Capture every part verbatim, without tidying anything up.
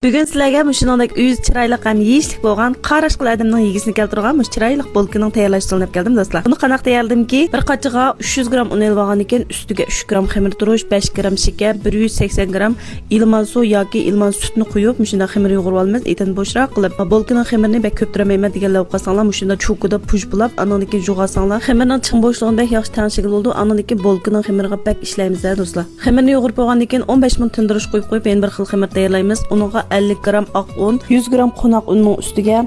بۈگۈن سىلەرگە مۇشۇنىڭدەك ئۆزى چىرايلىق ھەم يېيىشلىك بولغان قاراشقىلى ئادەمنىڭ يېگۈسىنى كەلتۈرىدىغان مۇشۇ چىرايلىق بولكىنىڭ تەييارلاش ئۇسۇلىنى ئەپ كەلدىم، دوستلار. بۇنى قانداق تەييارلىدىمكى، بىر قاچىغا ئۈچ يۈز گرام ئۇن ئېلىپ ئالغاندىن كېيىن، ئۈستىگە ئۈچ گرام خېمىر تۇرۇش، بەش گرام شېكەر، بىر يۈز سەكسەن گرام ئىلمان سۇ ياكى ئىلمان سۈتنى قۇيۇپ، مۇشۇنداق خېمىر يۇغۇرۇۋالىمىز. ئېتىنى بوشراق قىلىپ، بولكىنىڭ خېمىرىنى بەك كۆپتۈرەلمەيمەن دېگەنلەر بولۇپ قالساڭلار، مۇشۇنداق چوكىدا پۇژ بۇلاپ، ئانىڭدىن كېيىن جۇغارساڭلار، خېمىرنىڭ چىڭ بوشلۇقىنى بەك ياخشى تەڭشىگىلى بولىدۇ. ئانىڭدىن كېيىن بولكىنىڭ خېمىرىغا بەك ئىشلەيمىز ھە، دوستلار. خېمىرنى يۇغۇرۇپ بولغاندىن كېيىن، ئون بەش مىنۇت تىندۇرۇشقا قويۇپ قويۇپ، يەنە بىر خىل خېمىر تەييارلايمىز. ئۇنىڭغا ئەللىك گرام ئاق ئۇن، يۈز گرام قوناق ئۇننىڭ ئۈستىگە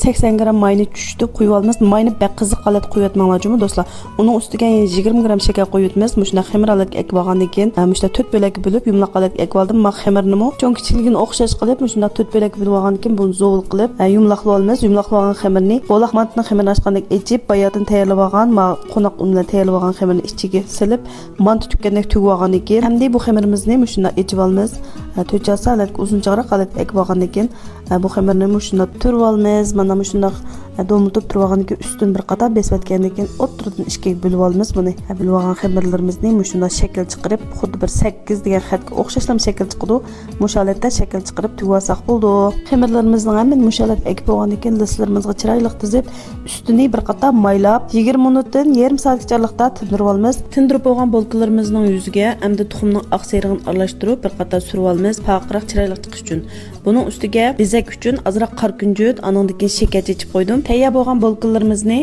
سەكسەن گرام ماينى چۈشۈرتۈپ قويۇۋالىمىز. ماينى بەك قىزىق ھالەتتە قويۇۋەتمەڭلار جۇمۇ، دوستلار. ئۇنىڭ ئۈستىگە يەنە يىگىرمە گرام شېكەر قويۇۋەتىمىز. مۇشۇنداق خېمىر ھالەتكە ئەكىپ ئالغاندىن كېيىن، ھە، مۇشۇنداق تۆت بۆلەككە بۆلۈپ، يۇمىلاق ھالەتكە ئەكىپ ئالدىم. مانا خېمىرنىمۇ چوڭ كىچىكلىكىنى ئوخشاش قىلىپ، مۇشۇنداق تۆت بۆلەككە بۆلۈپ ئالغاندىن كېيىن، بۇنى زوۋۇل قىلىپ، ھە، يۇمىلاقلاپ ئالىمىز. يۇمىلاقلاپ ئالغان خېمىرنى بولاق مانتىنىڭ خېمىرىنى ئاچقاندەك ئېچىپ، باياتىن تەييارلاپ ئالغان، ما قوناق ئۇن بىلەن تەييارلاپ ئالغان خېمىرنى ئىچىگە سېلىپ، مانتا تۈگكەندەك تۈگۈپ ئالغاندىن كېيىن، ئەمدى بۇ خېمىرىمىزنى مۇشۇنداق ئېچىپ ئالىمىز. ھە، تۆت چاسا ھالەتكە، ئۇزۇنچاغراق ھالەتكە ئەكىپ ئالغاندىن كېيىن، ھە، بۇ خېمىرنى مۇشۇنداق تۈرۈپ ئالىمىز. مانا مۇشۇنداق، ھە، دومىلىتىپ تۇرۇپ ئالغاندىن كېيىن، ئۈستىنى بىر قاتار بېسىۋەتكەندىن كېيىن، ئوتتۇرىدىن ئىككىگە بۆلۈپ ئالىمىز بۇنى. ھە، بۆلۈپ ئالغان خېمىرلىرىمىزنى مۇشۇنداق شەكىل چىقىرىپ، خۇددى بىر سەككىز دېگەن خەتكە ئوخشاشلا شەكىل چىقىدۇ. مۇشۇ ھالەتتە شەكىل چىقىرىپ تۈگۈپ ئالساق بولىدۇ. خېمىرلىرىمىزنىڭ ھەممىنى مۇشۇ ھالەتتە ئەكىپ بولغاندىن كېيىن، لىسلىرىمىزغا چىرايلىق تىزىپ، ئۈستىنى بىر قاتار مايلاپ، يىگىرمە مىنۇتتىن يېرىم سائەتكىچە ئارىلىقتا تىندۇرۇپ ئالىمىز. تىندۇرۇپ بولغان بولكىلىرىمىزنىڭ يۈزىگە ئەمدى تۇخۇمنىڭ ئاق سېرىغىنى ئارىلاشتۇرۇپ، بىر قاتار سۈرۈپ ئالىمىز، پارقىراق چىرايلىق چىقىش ئۈچۈن. بۇنىڭ ئۈستىگە بېزەك ئۈچۈن ئازراق قارا كۈنجۈت، ئانىڭدىن كېيىن شېكەر چېچىپ قويدۇم. تەييار بولغان بولكىلىرىمىزنى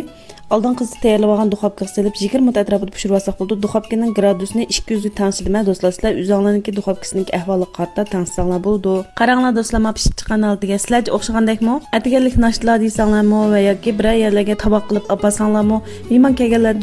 ئالدىنقىسىدا تەييارلىۋالغان دۇخوپكىغا سېلىپ، يىگىرمە مىنۇت ئەتراپىدا پىشۇرۇۋالساق بولىدۇ. دۇخوپكىنىڭ گرادۇسىنى ئىككى يۈزگە تەڭشىدىم، دوستلار. سىلەر ئۆزۈڭلارنىڭكى دۇخوپكىسىنىڭكى ئەھۋالىغا قارىتا تەڭشىسەڭلار بولىدۇ. قاراڭلار، دوستلار، ما پىشىپ چىققان ھالىتىگە. سىلەرچە ئوخشىغاندەكمۇ؟ ئەتىگەنلىك ناشتىلار دېسەڭلارمۇ ۋە ياكى بىرەر يەرلەرگە تاۋاق قىلىپ ئاپارساڭلارمۇ، مېھمان كەلگەنلەردە